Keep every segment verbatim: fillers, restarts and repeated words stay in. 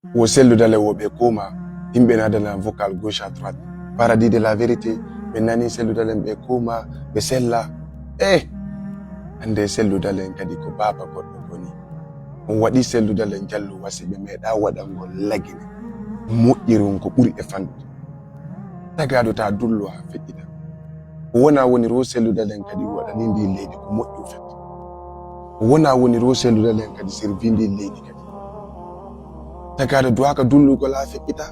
Wo Cellou Dalein wo ɓe kooma, yimɓe na dala vocal gauche à droite. Paradis de la vérité, ɓe nani Cellou Dalein ɓe kooma, ɓe sella. Eh! Hannde Cellou Dalein kadi ko baaba goɗɗo koni. On waɗi Cellou Dalein Diallo wasi ɓe meeɗa waɗangol Lagine. Moƴƴiri on ko ɓuri e fanɗude. Tagaaɗo ta dullo haa feƴƴita. Ko wona woni ro Cellou Dalein kadi waɗani ndi leydi ko moƴƴi o fet. Ko wona woni ro Cellou Dalein kadi servi ndi leydi kadi. Tagaaɗo duwaaka dullugol haa feƴƴita.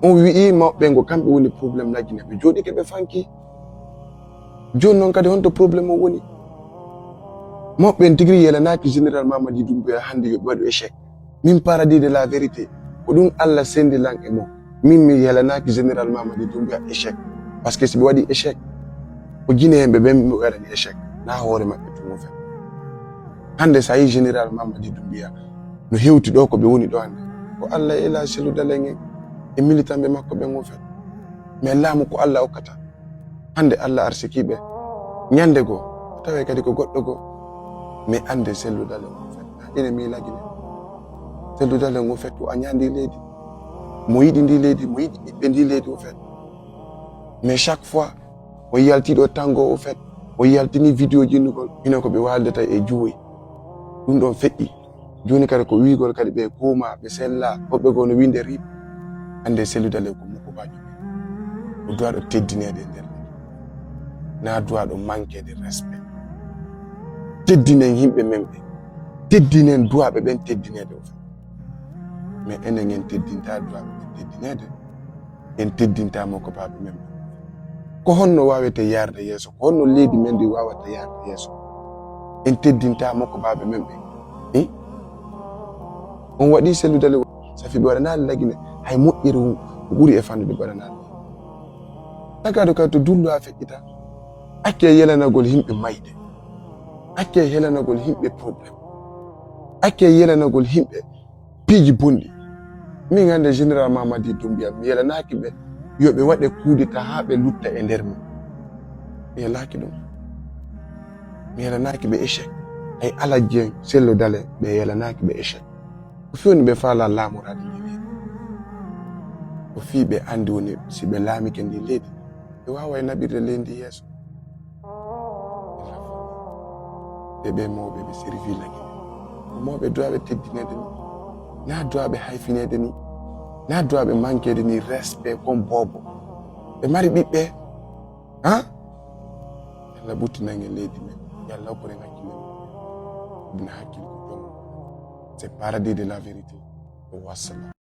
On wi'i mawɓe ngo kamɓe woni problème Lagine, ɓe jooɗike ɓe fanki. Jooni noon kadi honto problème o woni? Mawɓe en tigi yelanaki Général Mamadi Doumbouya hannde yo ɓe waɗu échec. Min Paradis de la vérité, ko ɗum Allah sendi lan e mo. Min mi yelanaki Général Mamadi Doumbouya échec. Parce que si ɓe waɗi échec, ko Guinéen ɓe ɓen ɓe waɗani échec. Na hoore maɓɓe tun o fet. Hannde sa yi Général Mamadi Doumbouya no hewti ɗo ko ɓe woni ɗo hannde. Ko Allah e la Cellou Dalein en e militant ɓe makko ɓen o fet. Mais laamu ko Allah okkata. Hannde Allah arsiki ɓe. Ñande goo, o tawe kadi ko goɗɗo goo. Mais annde Cellou Dalein o fet. Ina mi Lagine. Cellou Dalein o fet o aña ndi leydi. Mo yiɗi ndi leydi, mo yiɗi ɓiɓɓe ndi leydi o fet. Mais chaque fois, o yalti ɗo tango o fet. O yaltini vidéo jinnugol. Hino ko ɓe waldata e juwoy. Ɗum ɗon feƴƴi. Jooni kadi ko wiigol kadi ɓe kooma, ɓe sella, woɓɓe goo no winde riiɓe. Hannde Cellou Dalein ko mukobaajo. O duwaaɗo teddineede e nder leydi. Na duwaaɗo manquede respect. Teddinen yimɓe men ɓe. Teddinen duwaaɓe ɓen teddineede o fet. Mais enen en teddinta duwaaɓe ɓen teddineede. En teddinta mokobaaɓe men ɓe. Ko honno waawete yaarde yeeso? Ko honno leydi men ndi waawata yaarde yeeso? En teddinta mokobaaɓe men ɓe. Eh? On waɗi Cellou Dalein, safi ɓe waɗanaali Lagine, hay moƴƴere won ko ɓuri e fannude ɓe waɗanaali. Tagaaɗo kadi to dullo a feƴƴita. Acce yelanagol yimɓe mayde. Acce yelanagol yimɓe problème. Acce yelanagol yimɓe piiji bonɗi. Min hannde Général Mamadi Doumbouya, mi yelanaaki ɓe yo ɓe waɗe coup d'État haa ɓe lutta e nder mum. Mi yelaaki ɗum. Mi yelanaaki ɓe échec. Hay Aladji en, Cellou Dalein, ɓe yelanaaki ɓe échec. Ko fii woni ɓe faalaa laamoraade ndi leydi. Ko fii ɓe anndi woni si ɓe laamike ndi leydi, ɓe waaway naɓirde leydi ndi yeeso. Ɓe ɓe mawɓe ɓe servi Lagine. Ko mawɓe duwaaɓe teddineede ni. Na duwaaɓe hayfineede ni. Na duwaaɓe manquede ni respect comme boobo. Ɓe mari ɓiɓɓe. Ha? Yalla ɓuttinan en leydi men. Yalla okkore hakkille men. Ɗum hakkille ko ɗon. C'est paradis de la vérité. Wassalam.